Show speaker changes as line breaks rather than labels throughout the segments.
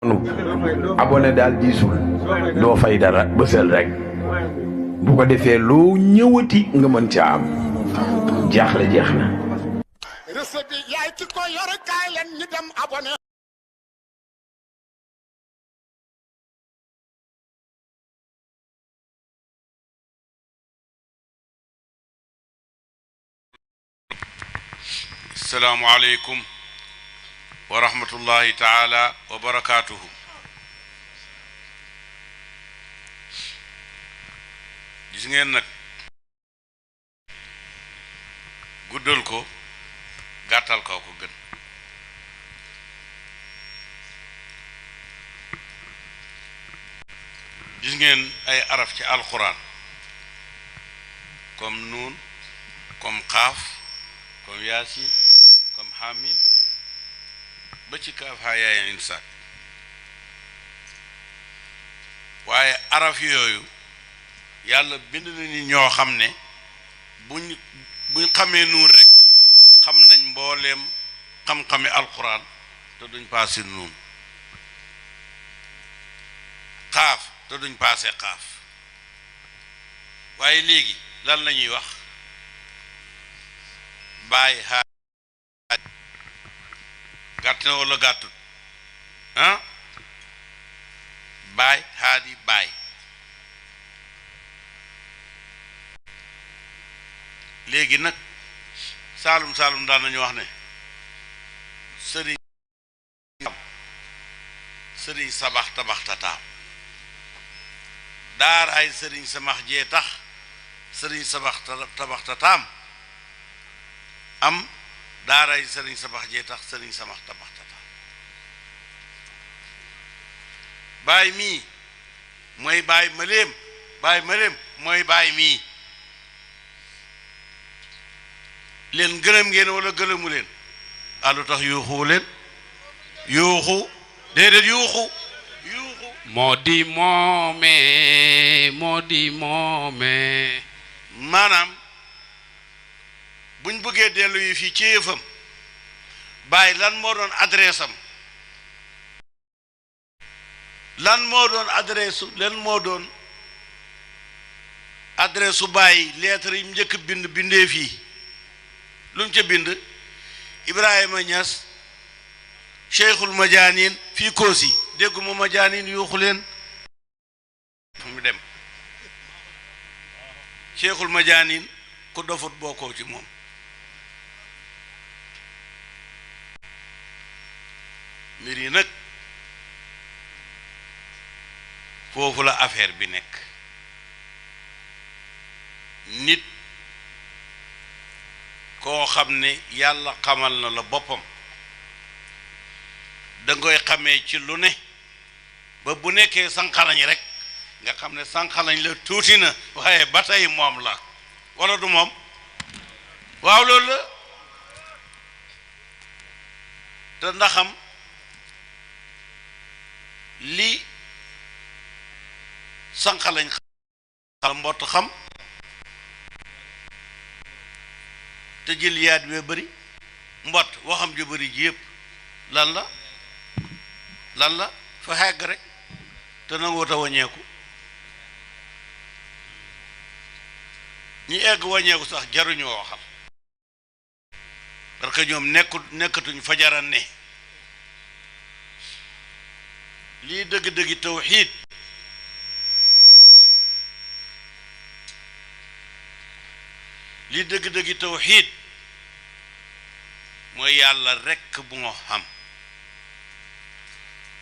Wakhtanu abonné daal diisul doo fay dara bësal rek bu ko defee loo ñëwati nga mën ca am jaaxle jeex na.
recette bi yaay ki ko yor kaay leen ñu dem abonné.
Assalaamu aleykum wa rahmatullahi taala wa barakaatuhu. gis ngeen nag guddal ko gàttal ko ko gën. gis ngeen ay araf ci alquran comme nuun comme xaaf comme yaasin comme xamin ba ci kaaf haa yaaya insaat waaye araf yooyu yàlla bind na ni ñoo xam ne buñ xamee nuun rek xam nañ mbooleem xam-xami alquran te duñ paase nuun xaaf te duñ paase xaaf waaye léegi lan la ñuy wax Baye Hady gàtt na wala gàttut ah Baye Hady Baye léegi nag saalum daan nañu wax ne sëriñ sabax tabax tataam daar ay sëriñ samax jee tax sëriñ sabax tabax tataam am daar ay sëriñ sabax jee tax sëriñ samax tabax tataam baay mii mooy baay maleem mooy baay mii leen gërëm ngeen wala gërëmu leen alu tax yuuxu leen yuuxu déedéet yuuxu
moo di moome
maanaam buñ bëggee dellu yi fii ci yëfam Baye lan moo doon adresse am lan moo doon adresse su Baye lettre yi njëkk bindee fii lu mu ca bind Ibrahima Niass Cheikhul Majaanin fii Koosi dégguma Majaanin yuuxu leen fu mu dem Cheikhul Majaanin ku dofut bokkoo ci moom mbir yi nag foofu la affaire bi nekk nit koo xam ne yàlla xamal na la boppam dangay xamee ci lu ne ba bu nekkee sànqalañ rek nga xam ne sànqalañ la tuuti na waaye ba tey moom la wala du moom waaw loolu la te ndaxam li sànqalañ xam mbott xam te jël yaat wee bëri mbott waxam ju bëri ji yëpp lan la fa xegg rek te nanguwut a waññeeku ñi egg waññeeku sax jaruñoo waxal parce que ñoom nekkatuñ fajaran ne lii dëgg-dëggi tawxiid mooy yàlla rekk bu nga xam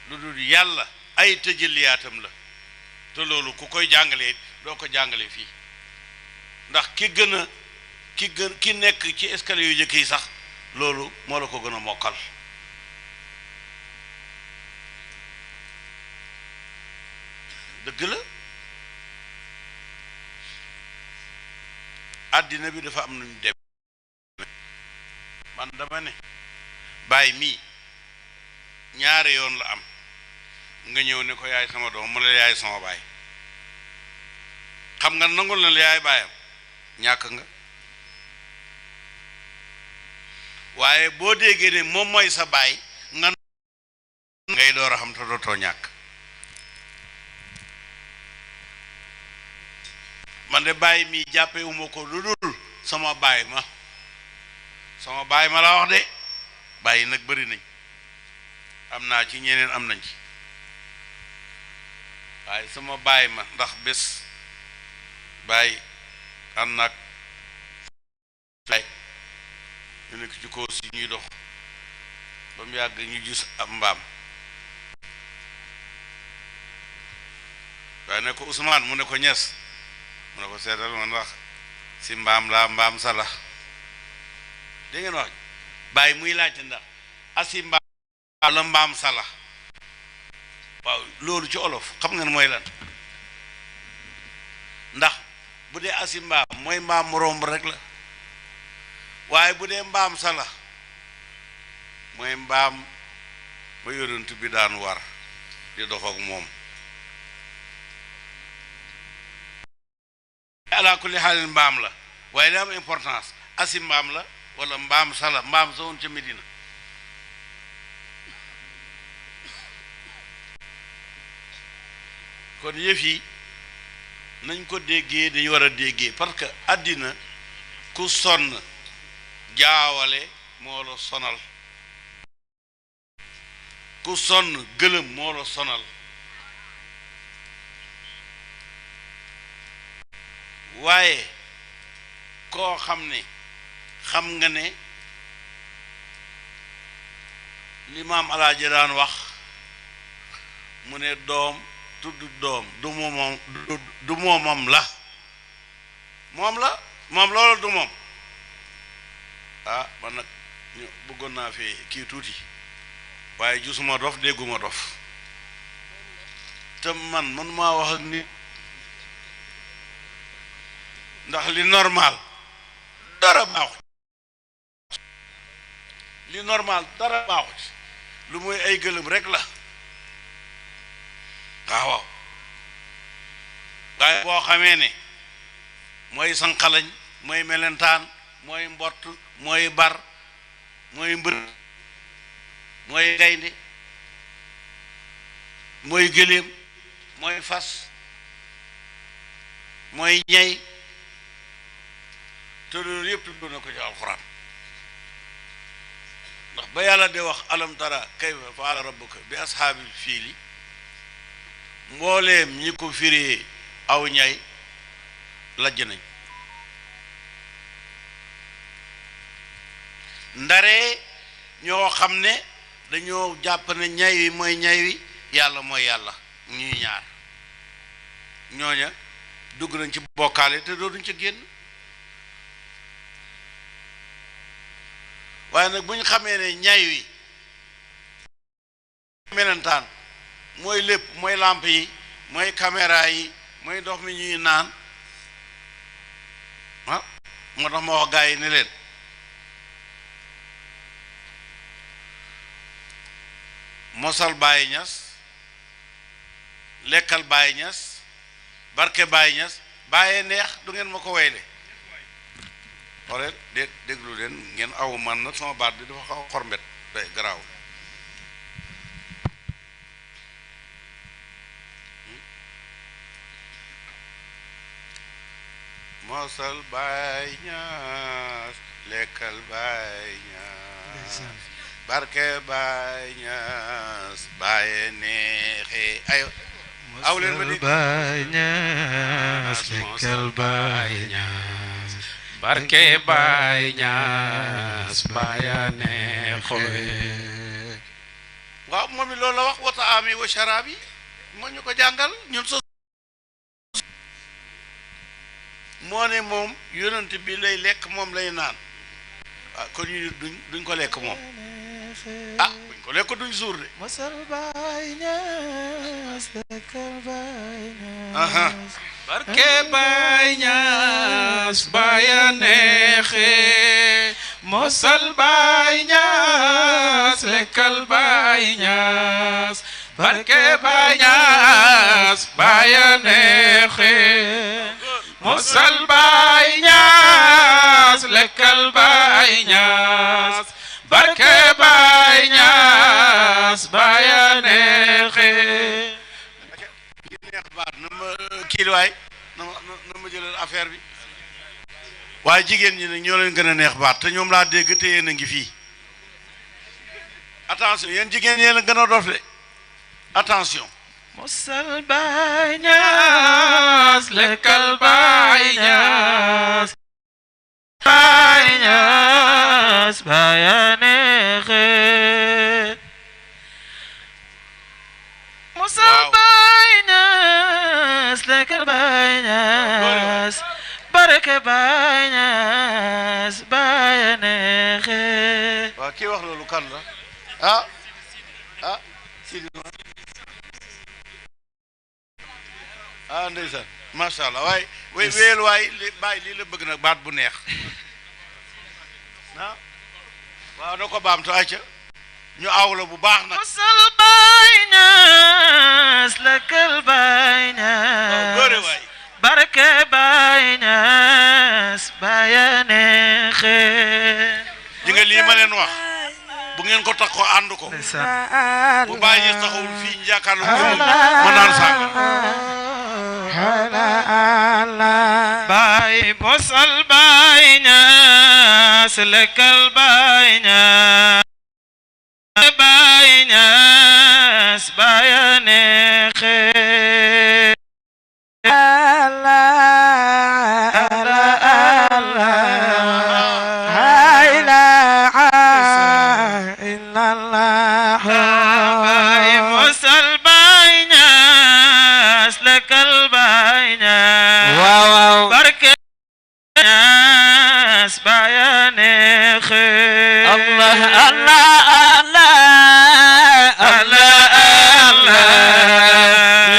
lu dul yàlla ay tëjëliyaatam la te loolu ku koy jàngalee doo ko jàngale fii ndax ki nekk ci escalier yu jëkk yi sax loolu moo la ko gën a mokkal dëgg la àddina bi dafa am nañu dem man dama ne Baye mii ñaari yoon la am nga ñëw ne ko yaay sama doom mu la yaay sama baay xam nga nangul na la yaay baayam ñàkk nga waaye boo déggee ne moom mooy sa baay nga ngay door a xam te dootoo ñàkk man de Baye mi jàppe uma ko lu dul sama Baye ma la wax de Baye nag bëri nañ am naa ci ñeneen am nañ ci waaye sama Baye ma ndax bés Baye ànd nag ñu nekk ci koos yi ñuy dox ba mu yàgg ñu gis ab mbaam waaye ne ko Ousmane mu ne ko Niass mu ne ko seetal ma ndax si mbaam laa mbaam sala dégg ngeen wax Baye muy laajte ndax asi mbaam la mbaam sala waaw loolu ci olof xam ngeen mooy lan ndax bu dee asi mbaam mooy mbaam mu romb rek la waaye bu dee mbaam sala mooy mbaam ba yonent bi daan war di dox ak moom ala kulli xaalin mbaam la waaye li am importance asi mbaam la wala mbaam sala mbaam sa woon ca Médina kon yëf yi nañ ko déggee dañu war a déggee parce que àddina ku sonn jaawale moo la sonal ku sonn gëlëm moo la sonal waaye koo xam ne xam nga ne li maam Alaaji daan wax mu ne doom tudd doom du moomam la moom loolu du moom ah man nag bëggoon naa fi kii tuuti waaye gisuma dof dégguma dof te man maa wax ak nit ndax li normal dara baaxu li normal dara baaxu lu muy ay gëlëm rek la waaw waaye boo xamee ne mooy sanqalañ mooy melentaan mooy mbott mooy bar mooy mbër mooy gaynde mooy gëléem mooy fas mooy ñay te loolu yëpp tudd na ko ci alxuraan ndax ba yàlla de wax alam tara kayfa faala rabbuka bi ashaabil fiili mbooleem ñi ko firee aw ñay lajj nañ ndare ñoo xam ne dañoo jàpp ne ñay wi mooy ñay wi yàlla mooy yàlla ñuy ñaar ñooña dugg nañ ci bokkaale te dootuñ ci génn waaye nag bu ñu xamee ne ñay wi melentaan mooy lépp mooy làmp yi mooy caméra yi mooy ndox mi ñuy naan ah moo tax ma wax gaa yi ne leen mosal Baye Niass lekkal Baye Niass barke Baye Niass Baye neex du ngeen ma ko wayle xooleel déglu leen ngeen aw man nag sama baat bi dafa xaw a xormbet day garaaw mosal Baye Niass lekkal Baye Niass barke Baye Niass Baye neexe ayo aw leen ma di
Baye Niass lekkal Baye Niass barke Baye Niass Baye neexe
waaw moom it loolu la wax wata ami wa sharabi moo ñu ko jàngal ñun so moo ne moom yonent bi lay lekk moom lay naan waaw kon ñu duñ ko lekk moom ah buñ ko lekk duñ suur de
mosal Baye Niass lekkal Baye Niass
barke Baye Niass Baye neexe mosal Baye Niass lekkal Baye Niass barke Baye Niass Baye neexe mosal Baye Niass lekkal Baye Niass barke Baye Niass Baye neexe
neex baat na ma kii waay na ma jëlal affaire bi waaye jigéen ñi nag ñoo leen gën a neex baat te ñoom laa dégg te yéen a ngi fii attention yéen jigéen yéen a gën a dof de attention
mosal Baye Niass lekkal Baye Niass Baye Niass Baye neexe mosal Baye Niass lekkal Baye Niass barke Baye Niass Baye neexe
waaw kii wax loolu kan la ah Sidi ah ndeysaan macha allah waaye wéyal waay bàyyi lii la bëgg nag baat bu neex ah waaw na ko baamtu ayca ñu awla bu baax nag
mosal Baye Niass lekkal Baye Niass
góore waay
barke Baye Niass Baye neexe
di nga lii ma leen wax bu ngeen ko tax ko ànd ko bu Baye taxawul fii njàkkaarlu ma naan sànga
Baye mosal Baye Niass lekkal Baye Niass Baye Niass Baye neexe Baye mosal Baye Niass lekkal Baye Niass waaw barke Niass Baye neexe Allah Allah Allah Allah Allah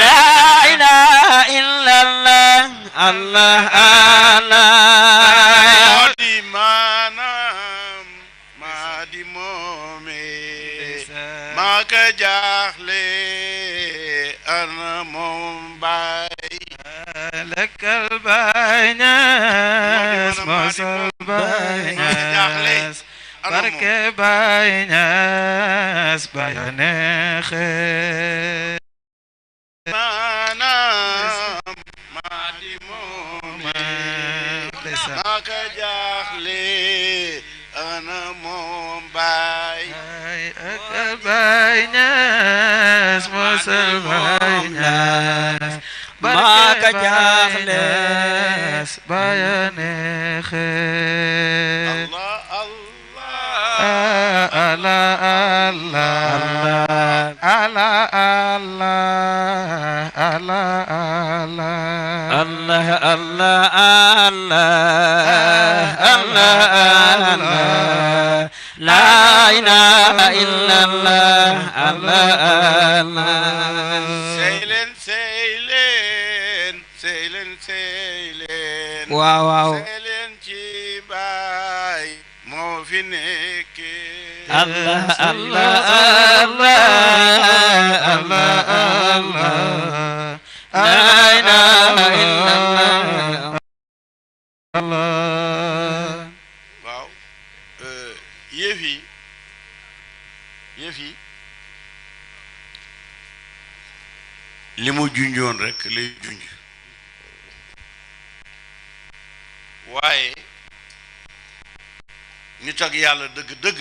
la ilaha illallah Allah Allah
di maanaam maa di moome maa ka jaaxle ana moom Baye
lekkal Baye Niass mosal Baye Niass barke Baye Niass Baye neexe
maanaam maa di moome maa ka jaaxle ana moom Baye
lekkal Baye Niass mosal Baye Niass maa ka jaaxle Baye neexe Allah Allah Allah Allah Allah Allah Allah Allah Allah la ilaha illallah Allah Allah
seylen
waaw
seylen ci Baye moo fi nekke
Allah Allah Allah Allah Allah la ilaha illallah Allah
waaw yëf yi li mu junjoon rek lay junj waaye nit ak yàlla dëgg-dëgg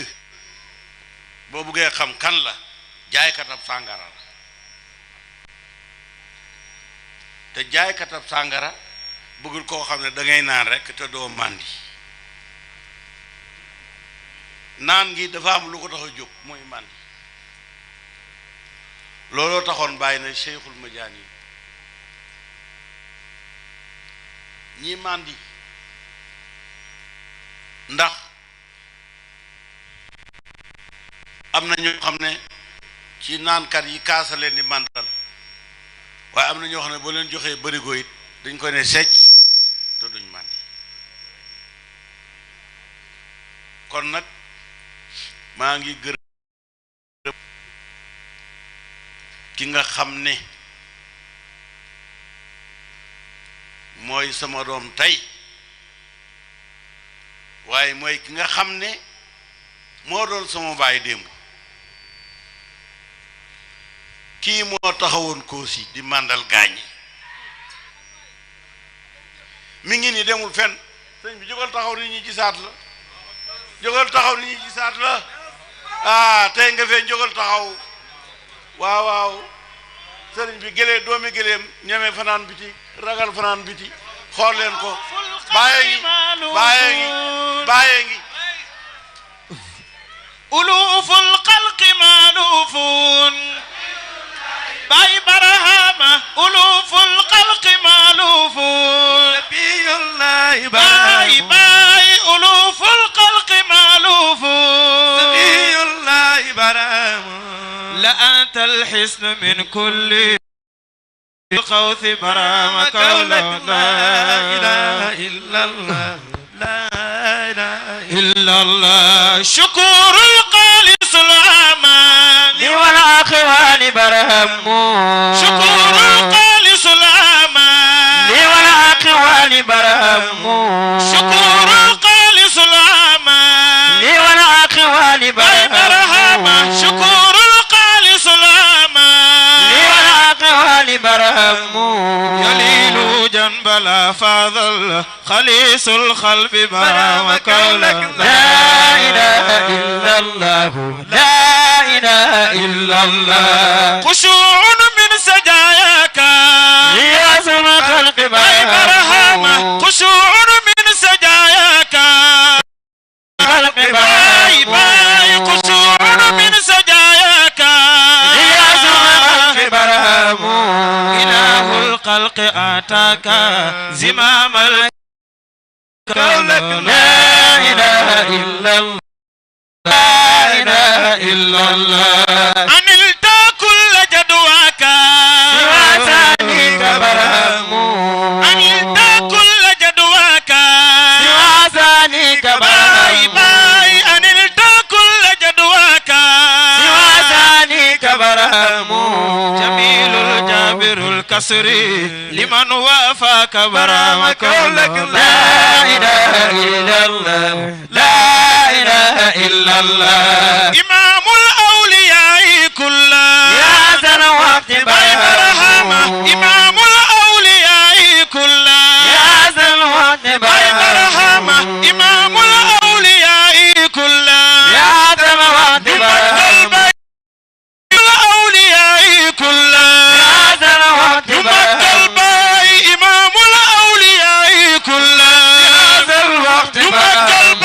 boo buggee xam kan la jaaykatab sàngara la te jaaykatab sàngara bëggul koo xam ne da ngay naan rek te doo màndi naan gi dafa am lu ko tax a jóg mooy màndi looloo taxoon bàyyi na Cheikhul Madiani ñi màndi ndax am na ñoo xam ne ci naankat yi kaasa leen di màndal waaye am na ñoo xam ne boo leen joxee bërigo it dañ ko ne secc te duñ màndi kon nag maa ngi gërëm ki nga xam ne mooy sama doom tey waaye mooy ki nga xam ne moo doon sama baay démb kii moo taxawoon Koosi di màndal gaañi mi ngi ni demul fenn sëñ bi jógal taxaw nit ñi gisaat la jógal taxaw nit ñi gisaat la ah tey nga fee jógal taxaw waaw waaw sëriñ bi gëlee doomi gëleem ñeme fanaan biti ragal fanaan biti xool leen ko bàyyee ngi
uluful xalqi maalufun Baye Barhama uluful xalqi maalufun nabiyullahi Baye uluful xalqi maalufun nabiyullahi Barhama la anta alhisn min kulli القوث برام قولك لا إله إلا الله لا إله إلا الله شكور القالص الأمان والأخوان برهم شكور القالص الأمان والأخوان برهم شكور القالص الأمان والأخوان برهم شكور القالص الأمان والأخوان برهم يليل جنب لا فاضل خليص الخلف برام قولك لا إله إلا الله لا إله إلا الله خشوع من سجاياك يا سما خلق برام خشوع من سجاياك خلق برام خشوع من سجاياك يا سما خلق برام إله الخلق آتاك زمام قولك لا إله إلا الله لا إله إلا الله أنلت كل جدواك سواسانيك برهم أنلت كل جدواك سواسانيك برهم باي أنلت كل جدواك سواسانيك برهم جميل الجابر الكسري لمن وافاك برام قولك لا إله إلا الله لا إله إلا الله إمام الأولياء كلها يا سنوات برهم إمام الأولياء كلها يا سنوات برهم إمام الأولياء كلها يا سنوات برهم الأولياء كلها يا سنوات برهم إمام الأولياء كلها يا سنوات برهم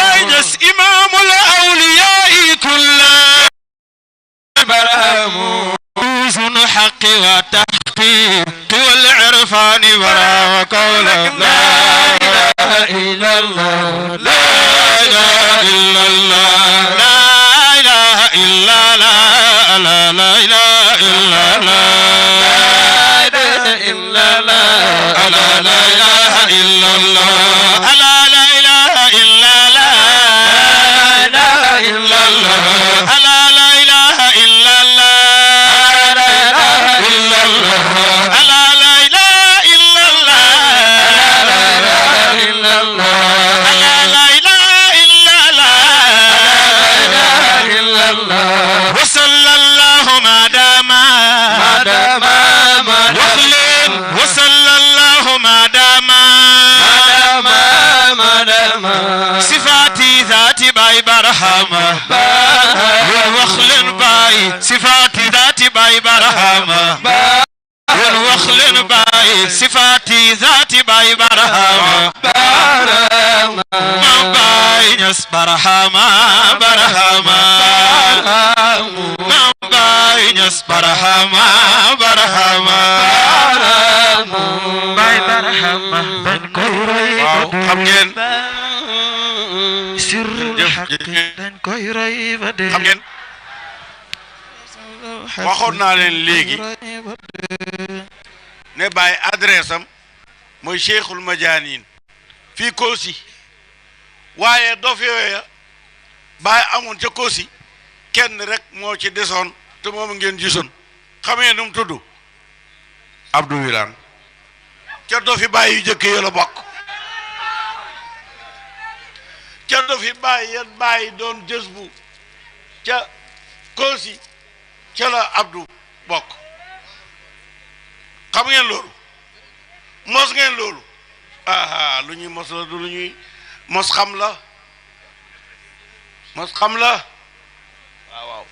إمام الأولياء كلها برهم روز الحق والتحقيق والعرفان برام قولك لا إله إلا الله لا إله إلا الله لا إله إلا الله لا إله إلا الله لا إله إلا الله لا إله إلا الله لا إله إلا الله لا إله إلا الله لا إله إلا الله لا إله إلا الله لا إله إلا الله لا إله إلا الله لا إله إلا الله وصلى الله ما دام وصلى الله ما دام صفاتي ذاتي باي برحمة والوخل باي صفاتي ذاتي باي برحمة والوخل باي صفاتي ذاتي باي برحمة ما باي نس برحمة ما باي نس برحمة باي برحمة بن كوري xam ngeen waxoon naa leen léegi ne Baye adresse am mooy Cheikhul Madianin fii Koosi waaye dof yooya Baye amoon ca Koosi kenn rek moo ci desoon te moom ngeen gisoon xamee nu mu tudd Abdou Wilane ca dofi Baye yu jëkk yo la bokk ca dofi Baye yan Baye doon jës bu ca Koosi ca la Abdou bokk xam ngeen loolu mos ngeen loolu aha lu ñuy mos la du lu ñuy mos xam la waaw waaw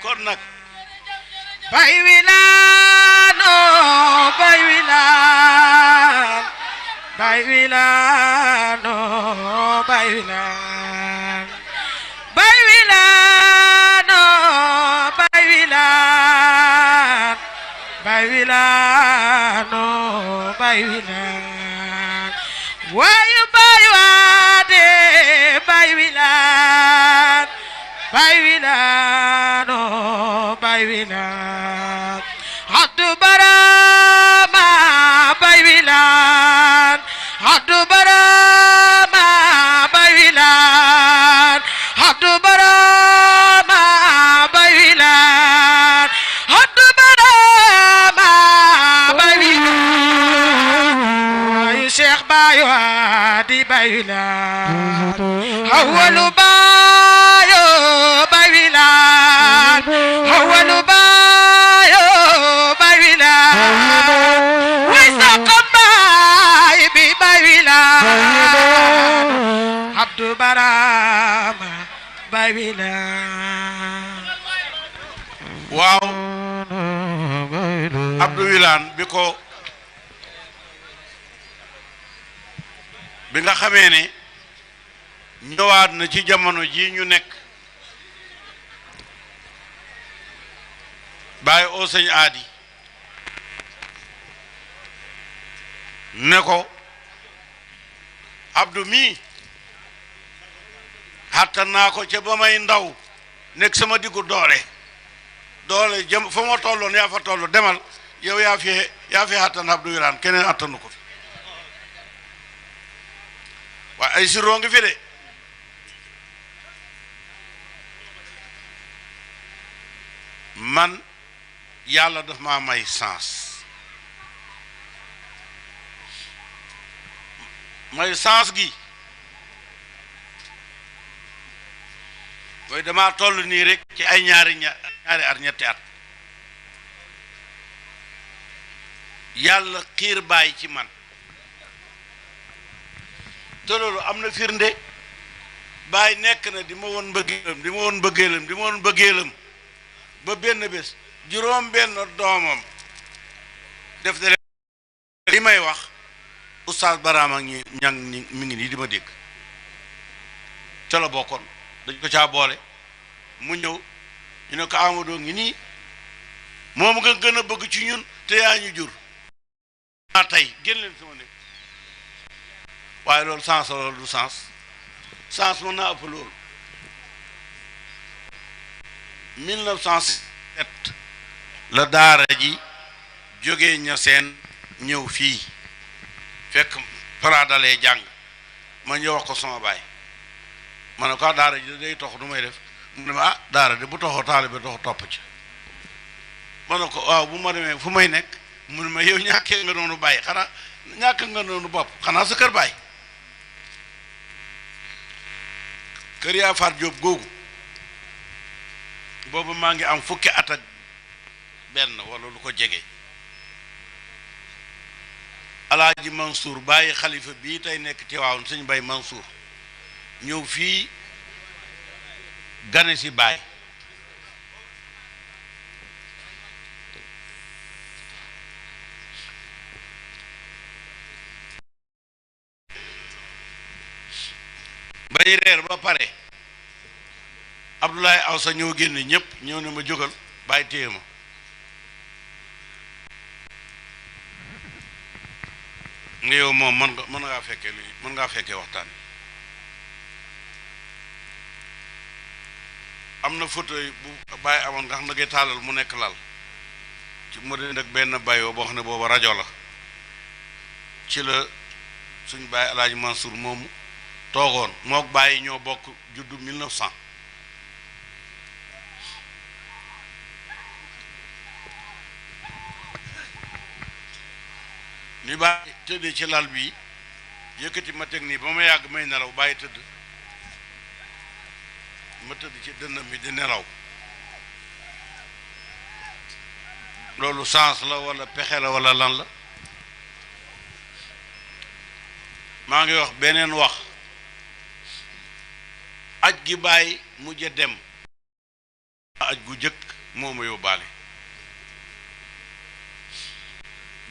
kon nag
Baye Wilane oh Baye Wilane Baye Wilane oh Baye Wilane Baye Wilane oh Baye Wilane Baye Wilane oh Baye Wilane waayu Baye waade Baye Wilane Baye Wilane oh Baye Wilane Abdou Barama Baye Wilane Abdou Barama Baye Wilane Abdou Barama Baye Wilane Abdou Barama Baye Wilane waayu Cheikh Baye Hady Baye Wilane awwalu Baye Baye Wilane awwalu Baye Baye Wilane way saqam Baye bi Baye Wilane Abdou Barama Baye Wilane
waaw Abdou Wilane bi nga xamee ne ñëwaat na ci jamono ji ñu nekk Baye oo sëñ Hady ne ko Abdou mii xattan naa ko ca ba may ndaw nekk sama diggu doole jëm fa ma tolloon yaa fa toll demal yow yaa fi xattan Abdou Wilane keneen attanu ko fi waaye ay siroo ngi fi de man yàlla daf maa may sens gi mooy dama toll nii rek ci ay ñaari at ñetti at yàlla xiir Baye ci man te loolu am na firnde Baye nekk na di ma woon bëggeelam ba benn bés juróom benn doomam def na li may wax oustaz Barama mi ngi nii di ma dégg ca la bokkoon dañ ko caa boole mu ñëw ñu ne ko Amadou ngi nii moom nga gën a bëgg ci ñun te yaa ñu jur tey génn leen sama nekk waaye loolu sens loolu du sens mën naa ëpp loolu 1907 la daara ji jógee Niassène ñëw fii fekk paradalee jàng ma ñëw wax ko sama baay ma ne ko daara ji day tox du may def mu ne ma daara de bu toxoo taalibe dox topp ci ma ne ko waaw bu ma demee fu may nekk mu ne ma yow ñàkkee nga noonu bàyyi xanaa ñàkk nga noonu bopp xanaa sa kër baay kër yaa Faat Jóob googu boobu maa ngi am fukki at ak benn wala lu ko jege alaaji Mansour bàyyi xalifa bii tey nekk Tiwaawan sëñ Bay Mansour ñëw fii gane si Baye bañu reer ba pare Abdoulaye Awsa ñëw génne ñëpp ñëw ne ma jógal Baye téye ma nga yow moom mën ngaa fekkee lii mën ngaa fekkee waxtaan am na photo yi bu Baye amoon nga xam ne ngay tàllal mu nekk lal ci mu de nag benn bayoo boo xam ne booba rajo la ci la suñ Baye Alaaji Mansour moomu toogoon mook Baye ñoo bokk juddu 1900 ni Baye tëddee ci lal bi yëkkati ma teg nii ba ma yàgg may nelaw Baye tëdd
ma tëdd ci dënnam bi di nelaw loolu sens la wala pexe la wala lan la maa ngi wax beneen wax aj gi bàyyi mujj a dem aj gu jëkk moo ma yóbbaale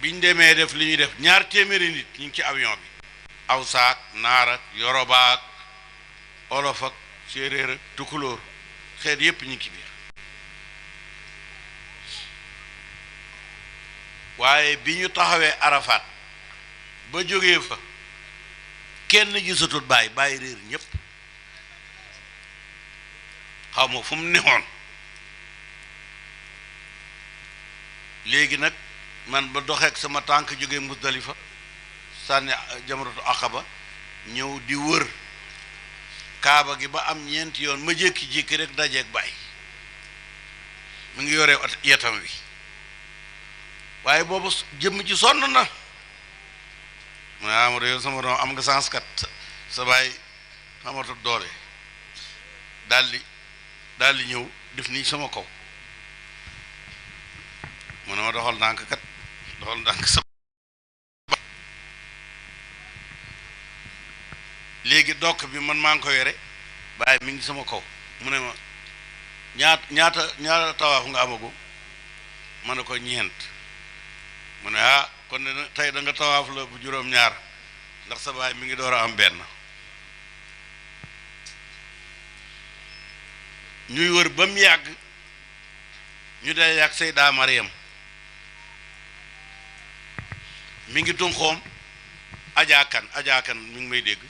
biñ demee def li ñuy def 200 nit ñu ngi ci avion bi awsaak naar ak yorobaak olof ak séeréer ak tukulóor xeet yépp ñu ngi ci biir waaye bi ñu taxawee Arafat ba jógee fa kenn gisatul bàyyi réer ñépp xaw ma fu mu neexoon léegi nag man ba doxeek sama tànk jógee Musdalifa sànni jamratu Aqaba ñëw di wër kaaba gi ba am ñeenti yoon ma jékki-jékki rek dajeeg bàyyi mu ngi yore yetam wi waaye boobu jëmm ci sonn na ma yow sama doom am nga sens kat sa baay xamatul doole daldi ñëw def nii sama kaw mu ne ma doxal ndànk kat doxal ndànk sa léegi dokk bi man maa ngi ko yore bàyyi mi ngi sama kaw mu ne ma ñaata tawaaf nga amagu ma ne ko ñeent mu ne kon ne tey da nga tawaaf la bu juróom-ñaar ndax sa baay mi ngi door a am benn ñuy wër ba mu yàgg ñu day yàgg Seyda Mariam mi ngi tunxoom ajaakan mi ngi may dégg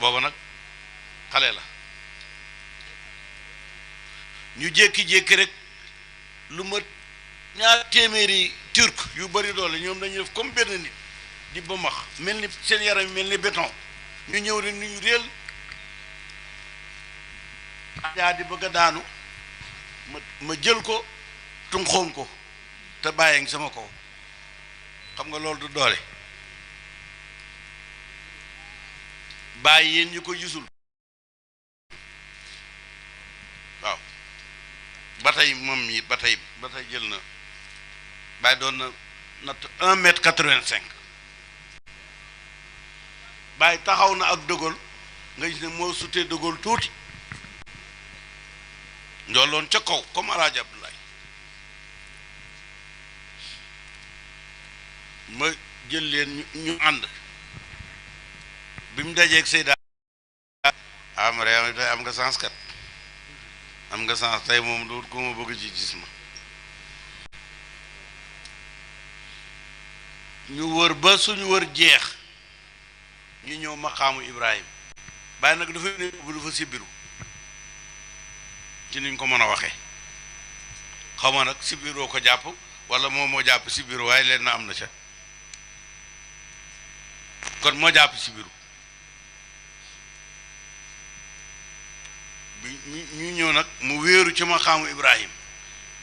booba nag xale la ñu jékki-jékki rek lu ma 200 turc yu bari doole ñoom dañuy def comme benn nit di ba max mel ni seen yaram mel ni béton ñu ñëw rek ni ñu réel ajaa di bëgg a daanu ma jël ko tunxoom ko te bàyyi ngi sama kaw xam nga loolu du doole bàyyi yéen ñu ko gisul waaw ba tey moom mi ba tey jël na bàyyi doon na natt 1m85 bàyyi taxaw na ak dëggal nga gis ne moo sutee dëggal tuuti njooloon ca kaw comme Alaaji Abdoulaye ma jël leen ñu ànd bi mu dajeeg Seyda Mariama tey am nga sens kat am nga sens tey moom du ko ma bëgg ci gis ma ñu wër ba suñu wër jeex ñu ñëw maqaamu Ibrahima bàyyi nag dafa ne bu dafa sibiru ci niñ ko mën a waxee xaw ma nag sibiroo ko jàpp wala moom moo jàpp sibiru waaye leen na am na ca kon moo jàpp sibiru bi ñu ñëw nag mu wéeru ci maqaamu Ibrahima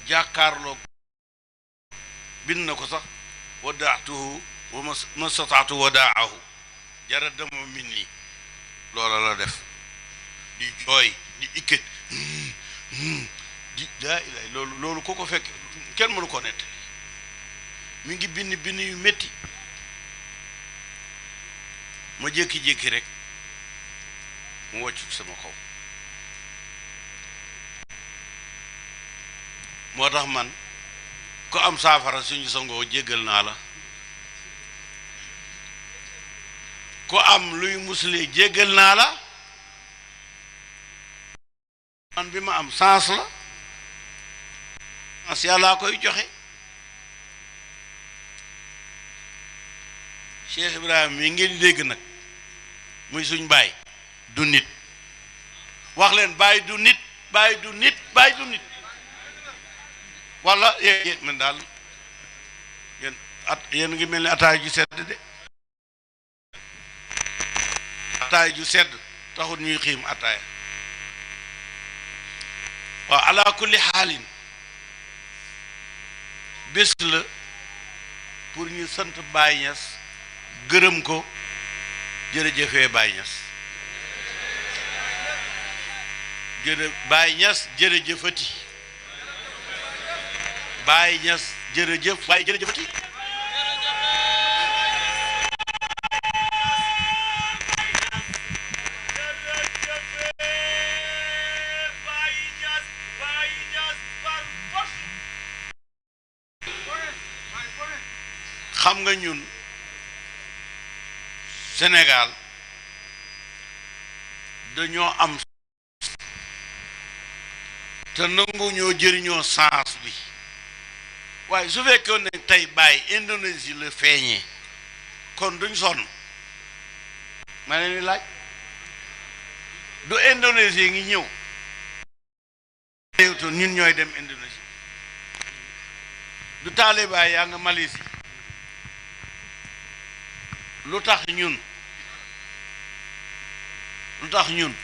jàkkaarloo bind na ko sax wadaatuhu wa ma stataatu wadaahu jara dama min nii loola la def di jooy di ikket di daa ilay loolu ko fekk kenn mënu ko nett mi ngi bind yu métti ma jékki-jékki rek mu wàccu sama kaw moo tax man ko am saafara suñu sangoo jéggal naa la ko am luy musle jéggal naa la man bi ma am sens la sens yàllaa koy joxe Cheikh Ibrahima mi ngeen dégg nag muy suñ baay du nit wax leen baay du nit baay du nit baay du nit wala yéen man daal yéen ngi mel ni ataay ju sedd de ataay ju sedd taxul ñuy xiim ataaya waaw ala kulli xaalin bés la pour ñu sant Baye Niass gërëm ko jërëjëfee Baye Niass Baye Niass jërëjëfati Baye Niass jërëjëf Baye jërëjëfati xam nga ñun Sénégal dañoo am te nangu ñoo jëriñoo sens bi waaye su fekkoon ne tey Baye Indonésie la feeñee kon duñ sonn ma leen di laaj du Indonésie ngi ñëw ñun ñooy dem Indonésie du taaliba yaa nga Malaisie lu tax ñun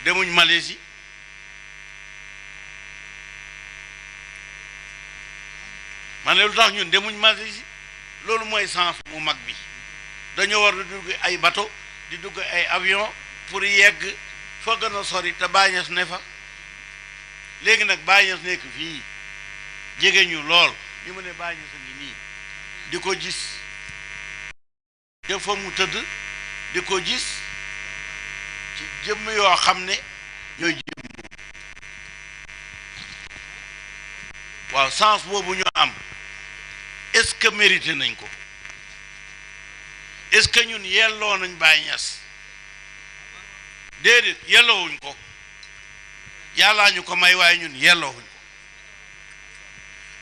demuñ Malaisie man lu tax ñun demuñ Malaisie loolu mooy sens mu mag bi dañoo war di dugg ay bateau di dugg ay avion pour yegg fa gën a sori te Baye Niass ne fa léegi nag Baye Niass nekk fii jege ñu lool ñu mu ne Baye Niass a ngi nii di ko gis fa mu tëdd di ko gis ci jëmm yoo xam ne ñooy jëmm waaw sens boobu ñu am est-ce que mérité nañ ko est-ce que ñun yelloo nañ Baye Niass déedéet yelloowuñ ko yàllaa ñu ko may waaye ñun yelloowuñ ko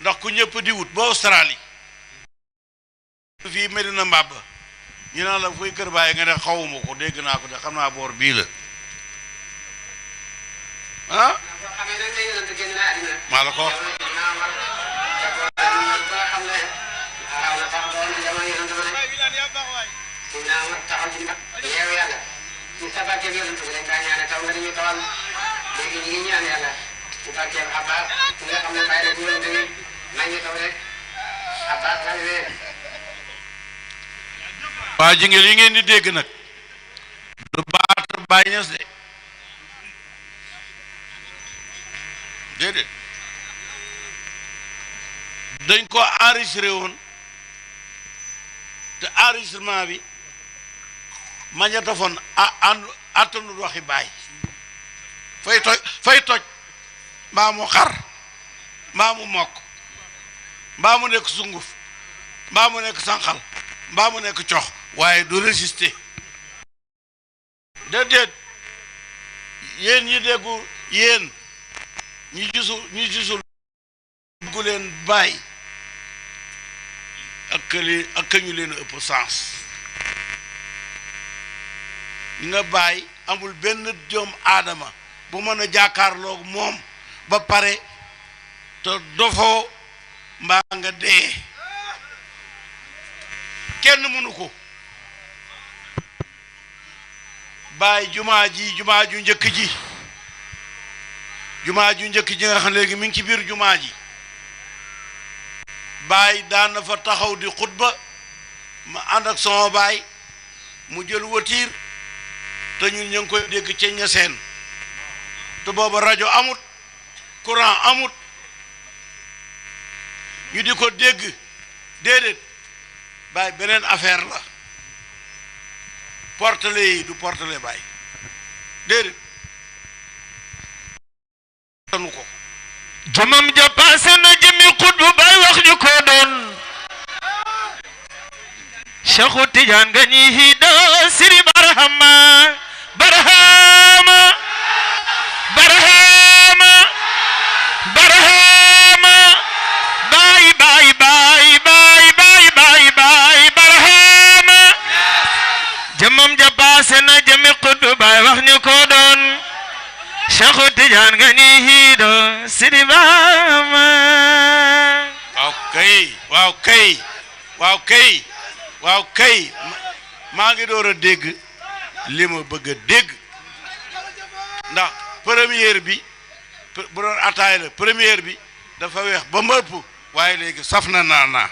ndax ku ñëpp di wut ba Australie fii Médina Mbaba ñu naan la fuy kër Baye nga ne xawuma ko dégg naa ko de xam naa boor bii la ah maa la ko waa ji ngeen yi ngeen di dégg nag du baat Baye Niass de déedéet dañ ko enregistré woon te enregistrement bi magnétophone attanul waxi Baye fay toj mbaa mu xar mbaa mu mokk mbaa mu nekk sunguf mbaa mu nekk sànqal mbaa mu nekk cox waaye du résister déedéet yéen ñi déggu yéen ñi gisul gu leen Baye ak ñu leen ëpp sens nga Baye amul benn doom aadama bu mën a jàkkaarloog moom ba pare te dofoo mbaa nga dee kenn mënu ko Baye jumaa ju njëkk ji nga xam léegi mi ngi ci biir jumaa ji Baye daan na fa taxaw di xutba ma ànd ak sama Baye mu jël watiir te ñun ñu ngi koy dégg ca Niassène te booba rajo amut courant amut ñu di ko dégg déedéet Baye beneen affaire la portele yi du portele Baye déedéet tanu ko
jëmam ja paase na jëmi xutbu Baye wax ñu ko doon Cheikhu Tidiane nga ñi hida siri barahama barahama jëmam ja paase na jëmi xutbu Baye wax ñu ko doon Cheikhu Tidiane nga ñi hida siri barahama
waaw kay maa ngi door a dégg li ma bëgg a dégg ndax première bi bu doon ataay la première bi dafa weex ba mëpp waaye léegi saf na naanaa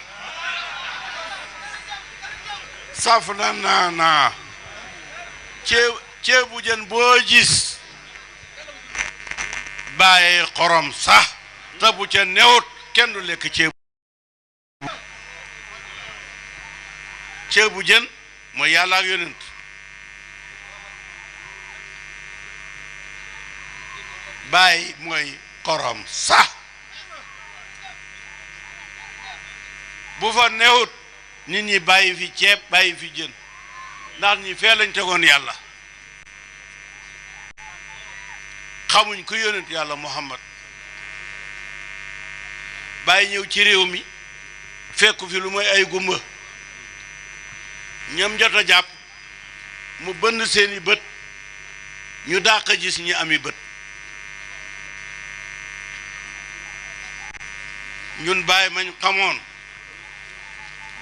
ceebu jën boo gis bàyyi xorom sax te bu ca newut kenn du lekk ceebu jën mooy yàlla ak yonent bàyyi mooy xorom sax bu fa newut nit ñi bàyyi fi ceeb bàyyi fi jën ndax ñi fee lañ tegoon yàlla xamuñ ku yonent yàlla Muhammad bàyyi ñëw ci réew mi fekku fi lu mooy ay gumba ñam jot a jàpp mu bënn seeni bët ñu dàq gis ñi ami bët ñun bàyyi mañ xamoon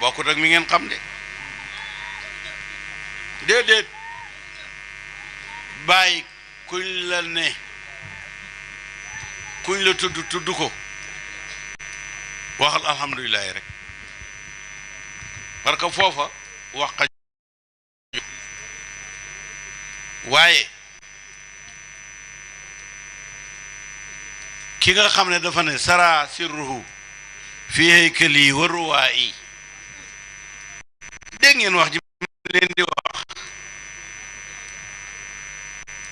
bokkut ak mi ngeen xam de déedéet bàyyi kuñ la ne kuñ la tudd ko waxal alhamdulilah rek parce que foofa wax waaye ki nga xam ne dafa ne sara sirruhu fi haykali wa ruwaayi dégg ngeen wax ji leen di wax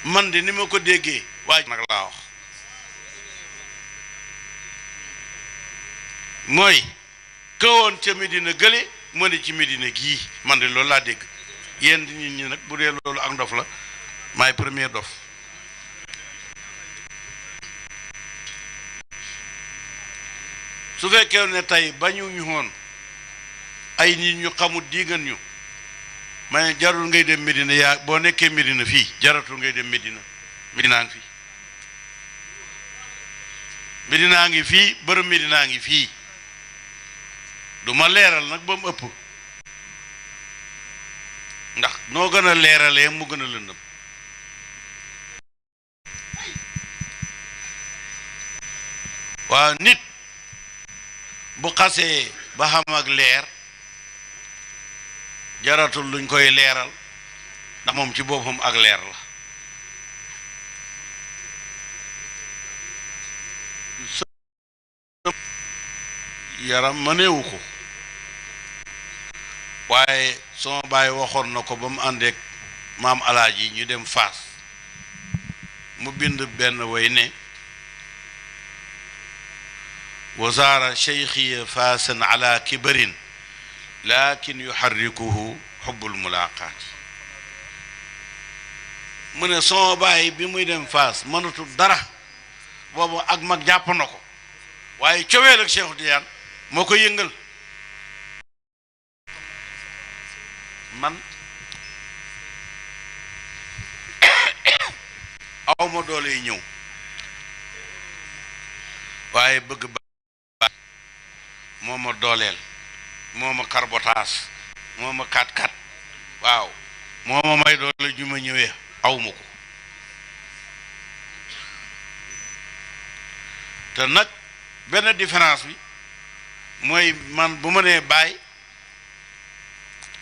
man de ni ma ko déggee waaj nag laa wax mooy kawoon ca Médina gële moo ne ci Médina gii man de loolu laa dégg yéen nit ñi nag bu dee loolu ak ndof la maay premier dof su fekkee ne tey bañu ñu woon ay nit ñu xamul diigan ñu ma ne jarul ngay dem Médina yaa boo nekkee Médina fii jaratul ngay dem Médina Médina ngi fii Médina ngi fii bërëm Médina ngi fii du ma leeral nag ba mu ëpp ndax noo gën a leeralee mu gën a lëndëm waaw nit bu xasee ba xam ak leer jaratul luñ koy leeral ndax moom ci boppam ak leer la yaram mëneewu ko waaye sama baay waxoon na ko ba mu àndeek maam alaaji ñu dem Faas mu bind benn way ne wazaara cheikhiya faasan ala kibarin lakin yuharrikuhu xubbul mulaqaati mu ne sama baay bi muy dem Faas mënatul dara boobu ak mag jàpp na ko waaye coweel ak Cheikh Tidiane moo ko yëngal man aw ma doole yi ñëw waaye bëgg ba moo ma dooleel moo ma karbotaas moo ma kat waaw moo ma may doole ju ma ñëwee aw ma ko te nag benn différence bi mooy man bu ma nee Baye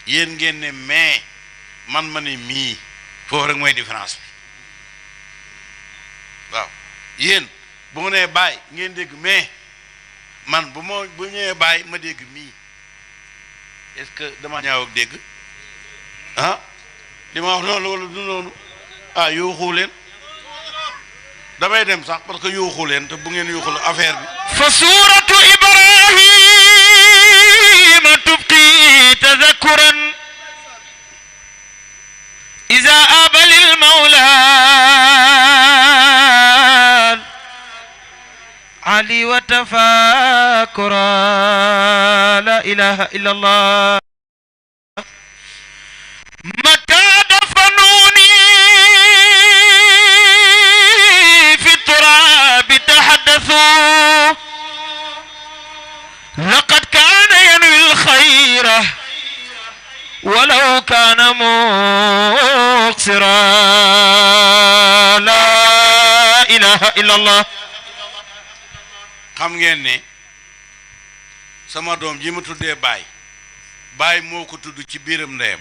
yéen ngeen ne mais man ma ne mii foofu rek mooy différence bi waaw yéen bu ma nee Baye ngeen dégg mais man bu ñëwee Baye ma dégg mii est-ce que dama ñaaw ak dégg ah li ma wax noonu wala du noonu ah yuuxu leen damay dem sax parce que yuuxu leen te bu ngeen yuuxul affaire bi
fa suuratu Ibrahima tubqi tadakkuran iza abalil mawla ali wa tafakkura la ilaha illa allah mata dafanuni fi turab tahaddathu laqad kana yanwi al-khayra ولو كان مقصرا لا إله إلا الله
xam ngeen ne sama doom ji ma tuddee Baye moo ko tudd ci biiram ndeyam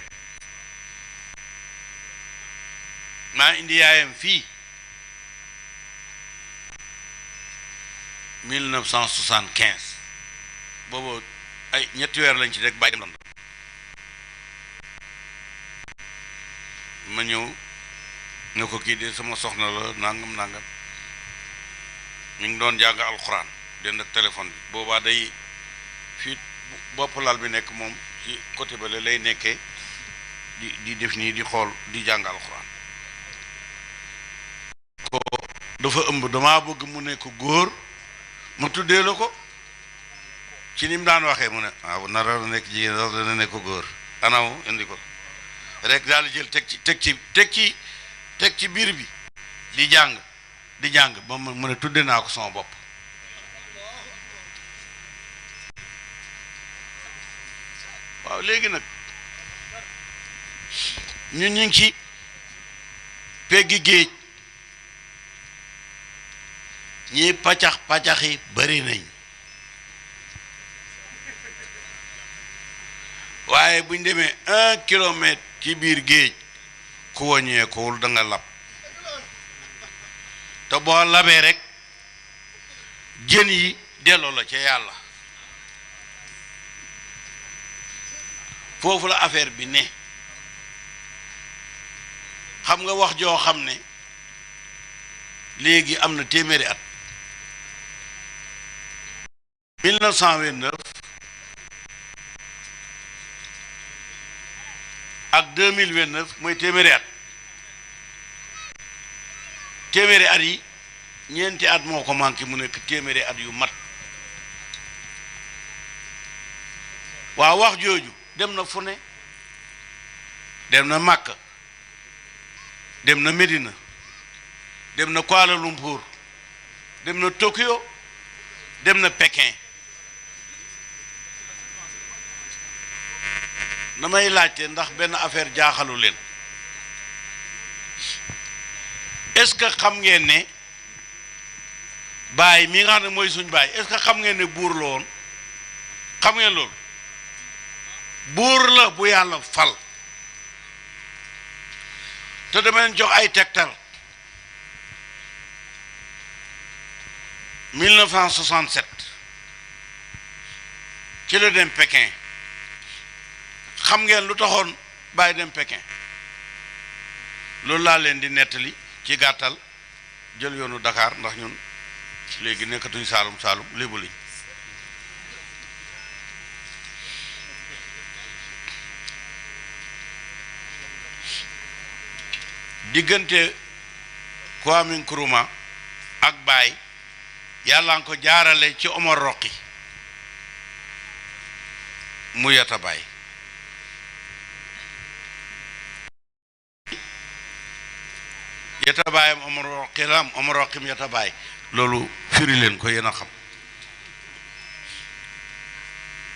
maa indi yaayam fii 1975 boobu ay ñetti weer lañ ci rek bàyyi dem London ma ñëw ne ko kii de sama soxna la nangam mi ngi doon jàng alxuraan dend ak téléphone bi boobaa day fii bopp lal bi nekk moom ci côté ba lay nekkee di def nii di xool di jàng alxuraan ko dafa ëmb damaa bëgg mu nekk góor mu tuddee la ko ci ni mu daan waxee mu ne waaw nara la nekk jigéen sax dana nekk góor anaw indi ko rek daal di jël teg ci biir bi di jàng ba mu ne tudde naa ko sama bopp waaw léegi nag ñun ñu ngi ci peggi géej ñi paccax yi bari nañ waaye buñ demee 1 kilomètre ci biir géej ku wàññeekuwul da nga lab te boo labee rek jën yi delloo la ca yàlla foofu la affaire bi ne xam nga wax joo xam ne léegi am na téeméeri at 1929 ak 2029 mooy téeméeri at yi ñeenti at moo ko manqué mu nekk téeméeri at yu mat waaw wax jooju dem na fu ne dem na Makka dem na Médina dem na Kuala Lumpur dem na Tokyo dem na Pékin damay laajte ndax benn affaire jaaxalu leen est-ce que xam ngeen ne Baye mi nga xam ne mooy suñ Baye est-ce que xam ngeen ne buur la woon xam ngeen loolu buur la bu yàlla fal te dama leen jox ay tegtal 1967 ci la dem Pékin xam ngeen lu taxoon Baye dem Pékin loolu laa leen di nettali ci gàttal jël yoonu Dakar ndax ñun léegi nekkatuñ Saalum lébu liñ diggante Kwame Nkrumah ak Baye yàlla nga ko jaarale ci Omar Roqi mu yata Baye yata Baye Omar Roqi lam Omar Roqi mu yata Baye loolu firi leen ko yéen a xam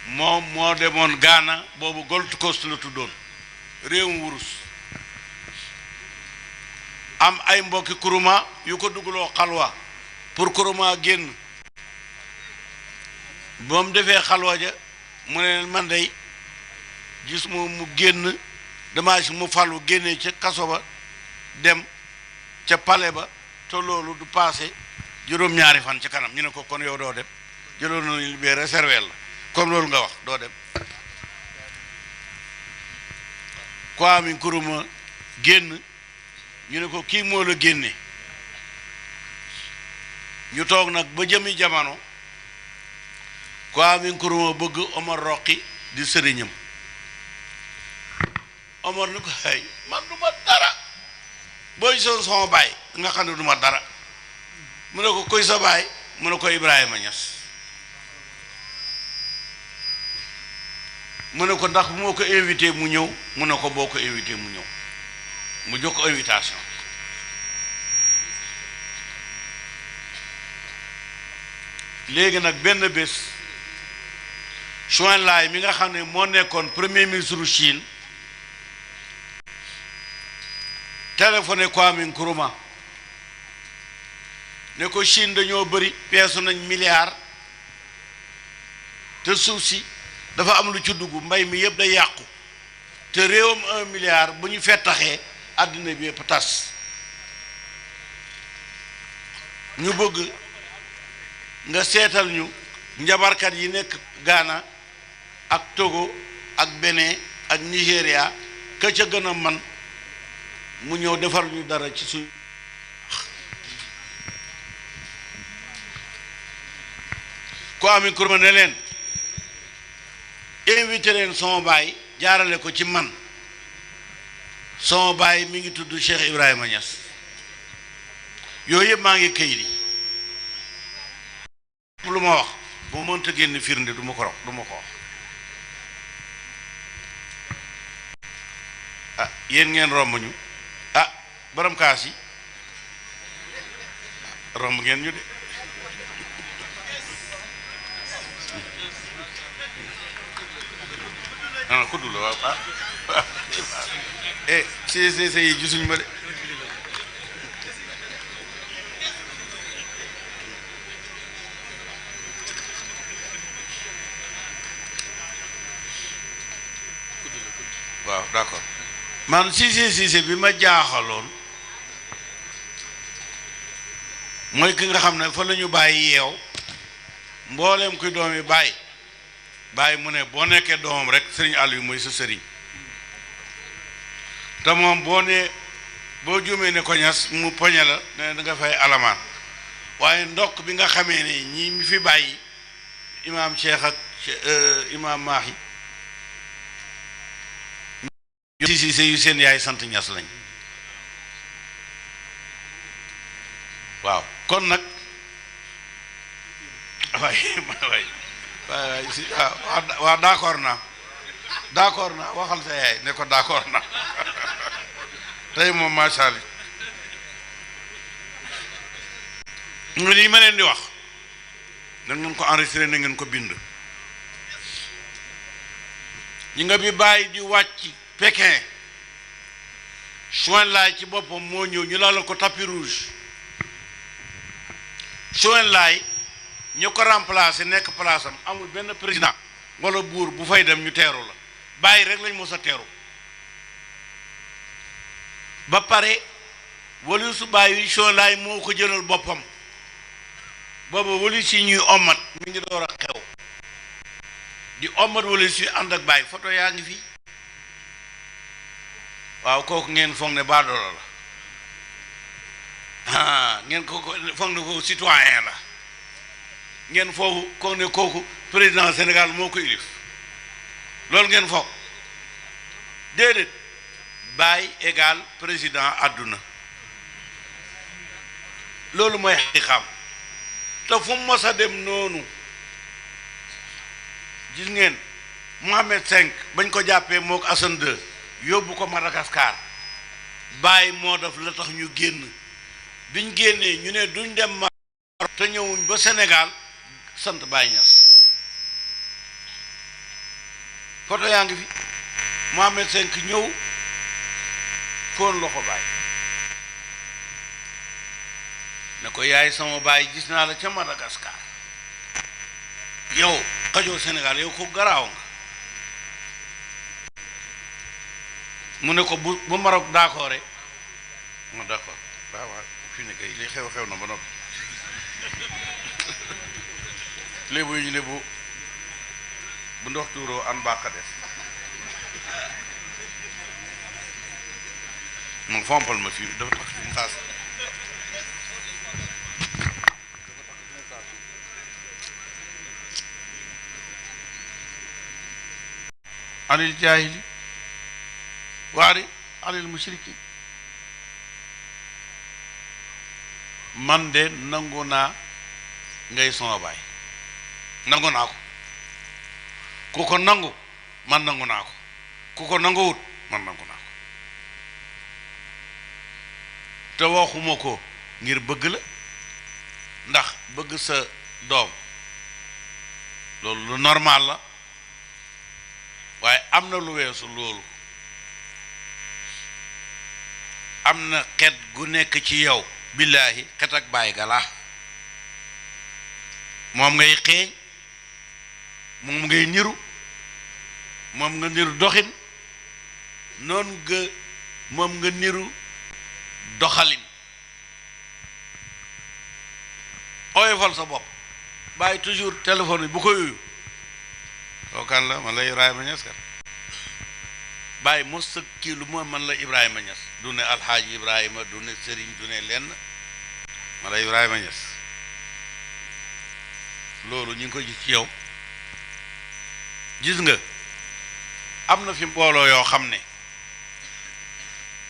moom moo demoon Ghana boobu Gold Coast la tuddoon réewum wurus am ay mbokki Nkrumah yu ko dugaloo xalwa pour Nkrumah génn ba mu defee xalwa ja mu ne man day gis moom mu génn dama si mu falu génnee ca kaso ba dem ca palais ba te loolu du passé juróom-ñaari fan ci kanam ñu ne ko kon yow doo dem jëloon nañu libéré réservé la comme loolu nga wax doo dem Kwame Nkrumah génn ñu ne ko kii moo la génne ñu toog nag ba jëmi jamono Kwame Nkrumah bëgg Omar Roqi di sëriñam Omar ni ko hay man du ma dara boo gisoon sama baay nga xam ne du ma dara mu ne ko koy sa baay mu ne ko Ibrahima Niass mu ne ko ndax bu moo ko invité mu ñëw mu ne ko boo ko invité mu ñëw mu jox ko invitation léegi nag benn bés Chouin Laye mi nga xam ne moo nekkoon premier ministre Chine téléphoné Kwame Nkrumah ne ko Chine dañoo bëri peesu nañ milliard te suuf si dafa am lu ci dugg mbay mi yëpp day yàqu te réewam 1 milliard bu ñu fettaxee àddina bi yëpp tas ñu bëgg nga seetal ñu njabarkat yi nekk Ghana ak Togo ak Benin ak Nigéria ka ca gën a man mu ñëw defar ñu dara ci suñ ko ami kurma ne leen invité leen sama baay jaarale ko ci man sama baay mi ngi tudd Cheikh Ibrahima Niass yooyu yëpp maa ngi kayit yi lu ma wax bu mënta génn firnde du ma ko wax ah yéen ngeen romb ñu ah borom kaas yi romb ngeen ñu de ah kudd la waaw ah CCC yi gisuñ ma de waaw d'accord man CCC bi ma jaaxaloon mooy ki nga xam ne fa la ñu bàyyi yeew mbooleem kuy doom yi bàyyi mu ne boo nekkee doomam rek sëriñ àll yu mooy sa sëriñ te moom boo juumee ne ko Niass mu poñe la ne da nga fay alamaan waaye ndokk bi nga xamee ne ñi mi fi bàyyi imaam Cheikh ak imaam Mahi si yu seen yaay sant Niass lañ waaw kon nag waay si waaw d'accord naa waxal sa yaay ne ko d'accord naa tey moom macha allah lii ma leen di wax na ngeen ko enregistré na ngeen ko bind ñi nga bi bàyyi di wàcc Pékin Chouin-Laye ci boppam moo ñëw ñu laal ko tapis rouge Chouin-Laye ñu ko remplacé nekk place am amul benn président wala buur bu fay dem ñu teeru la bàyyi rek lañ mos a teeru ba pare wali su bàyyi Chouin-Laye moo ko jëlal boppam booba wali si ñuy ommat mi ngi door a xew di ommat wali si ànd ak bàyyi photo yaa ngi fii waaw kooku ngeen foog ne baadoolo la ngeen ko foog ne ko citoyen la ngeen foog ne kooku président Sénégal moo ko ilif loolu ngeen foog déedéet Baye égal président àdduna loolu mooy xam te fu mu mos a dem noonu gis ngeen Mohamed V bañ ko jàppee mook Hassan II yóbbu ko Madagascar Baye moo def la tax ñu génn biñ génnee ñu ne duñ dem ma te ñëwuñ ba Sénégal sant Baye Niass photo yaa ngi fi Mohamed V ñëw foon loxo Baye ne ko yaay sama Baye gis naa la ca Madagascar yow xajoo Sénégal yow ko garaaw nga mu ne ko bu Maroc d'accord ma d'accord waaw fi ne kay li xew na ba noppi léegi ñu ne bu ndox tuuroo an baaxa def moom fompal ma fii dafa tax fi mu xaas anil jaahili waari anil mushriki man de nangu naa ngay sama baay nangu naa ko ku ko nangu man nangu naa ko ku ko nanguwut man nangu naa ko te waxuma ko ngir bëgg la ndax bëgg sa doom loolu lu normal la waaye am na lu weesu loolu am na xet gu nekk ci yow billaahi xet ak bàyyi galaa moom ngay xeeñ moom ngay niru moom nga niru doxin noonu nga moom nga niru doxalin oyofal sa bopp Baye toujours téléphone bi bu ko yuyu kookan la man la Ibrahima Niass kat Baye mos sa kii lu mooy man la Ibrahima Niass du ne alxaaji Ibrahima du ne Serigne du ne lenn man la Ibrahima Niass loolu ñu ngi ko gis ci yow gis nga am na fi mbooloo yoo xam ne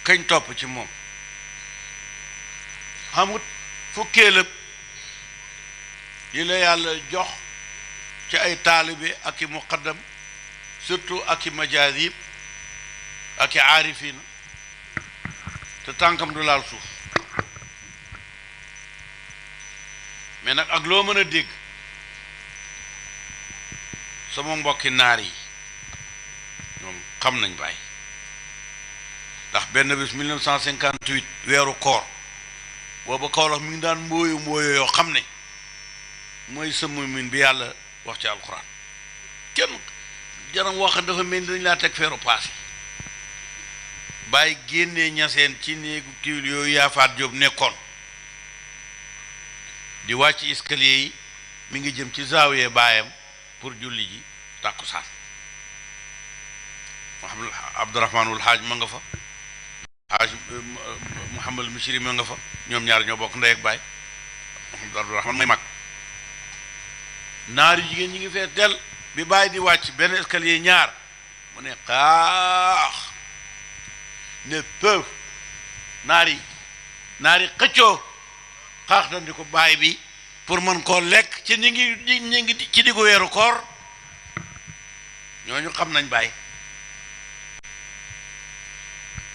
kañ topp ci moom xamut fukkeelëb yi la yàlla jox ci ay taalibe ak i muqaddam surtout ak i majaazib ak i aarifina te tànkam du laal suuf mais nag ak loo mën a dégg sama mbokki naar yi ñoom xam nañ Baye ndax benn bés 1958 weeru koor booba Kaolack mi ngi daan mbooyo yoo xam ne mooy sama min bi yàlla wax ci alxuraan kenn jaram wax dafa mel ni dañ laa teg feeru paas yi Baye génnee ñaseen ci néegu kiwil yooyu yaafaat Jóob nekkoon di wàcc escalier yi mi ngi jëm ci zaawiyee baayam pour julli ji tàkkusaan Muhammad Abdourahmanul Haaj ma nga fa Haaj Muhammad Mishri ma nga fa ñoom ñaar ñoo bokk ndey ak baay Muhammad Abdourahman may mag naar yu jigéen ñi ngi fee del bi Baye di wàcc benn escalier ñaar mu ne xaax ne pëf naar yi xëccoo xaax dandi ko Baye bi pour mën koo lekk ci ñi ngi ci diggu weeru koor ñooñu xam nañ Baye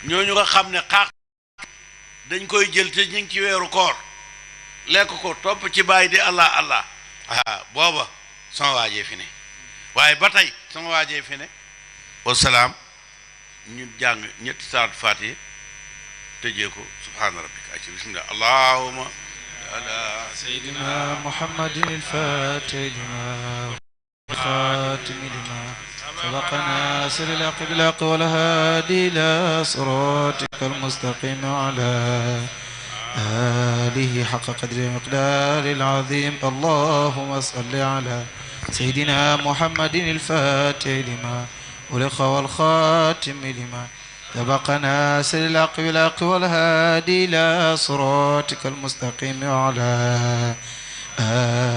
ñooñu nga xam ne xaax dañ koy jël te ñu ngi ci weeru koor lekk ko topp ci Baye di allah allah booba sama waajee fi ne waaye ba tey sama waajee fi ne wasalaam ñu jàng ñetti saatu faatiha tëjee ko subhaana rabbika ci bismillah allahumma ala
سيدنا محمد الفاتح لما خاتم لما سبقنا سر الحق بالحق والهادي إلى صراطك المستقيم على آله حق قدر ومقدار العظيم اللهم صل على سيدنا محمد الفاتح لما ولق والخاتم لما سبقنا سر الحق بالحق والهادي إلى صراطك المستقيم وعلى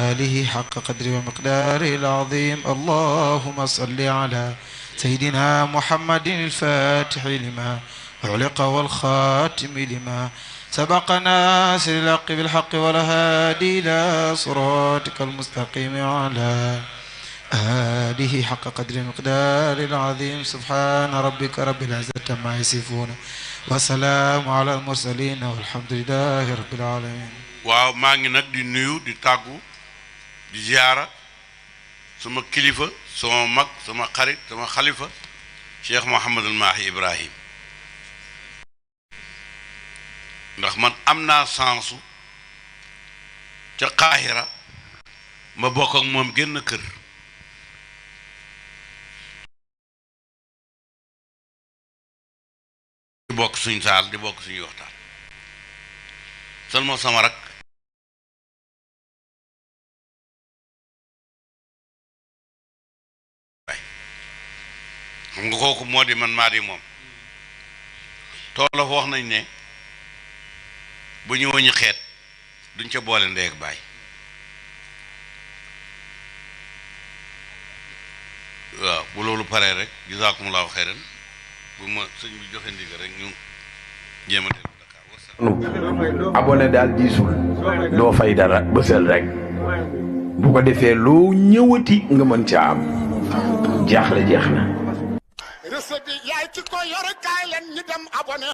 آله حق قدر ومقدار العظيم اللهم صل على سيدنا محمد الفاتح لما علق والخاتم لما سبقنا سر الحق بالحق والهادي إلى صراطك المستقيم وعلى آله حق قدر المقدار العظيم سبحان ربك رب العزة عما يصفون وسلام على المرسلين والحمد لله رب العالمين.
waaw maa ngi nag di nuyu di tàggu di ziyaara sama kilifa sama mag sama xarit sama xalifa Cheikh Mouhamadul Mahi Ibrahim ndax man am naa sansu ca Qahira ma bokk ak moom génn kër di bokk suñ saal di bokk suñuy waxtaan seulement sama rak xam nga kooku moo di man maa di moom toolof wax nañ ne bu ñu wëñu xeet duñ ca boole ndey ak baay waaw bu loolu paree rek jazakumullahu xayran bu ma sëñ bi joxe ndigal rek ñu jéem a dellu Dakar
abonné daal diisul doo fay dara bësal rek bu ko defee loo ñëwati nga mën ca am jaaxle jeex na
recette bi yaay ci ko yor kaay leen ñu dem abonné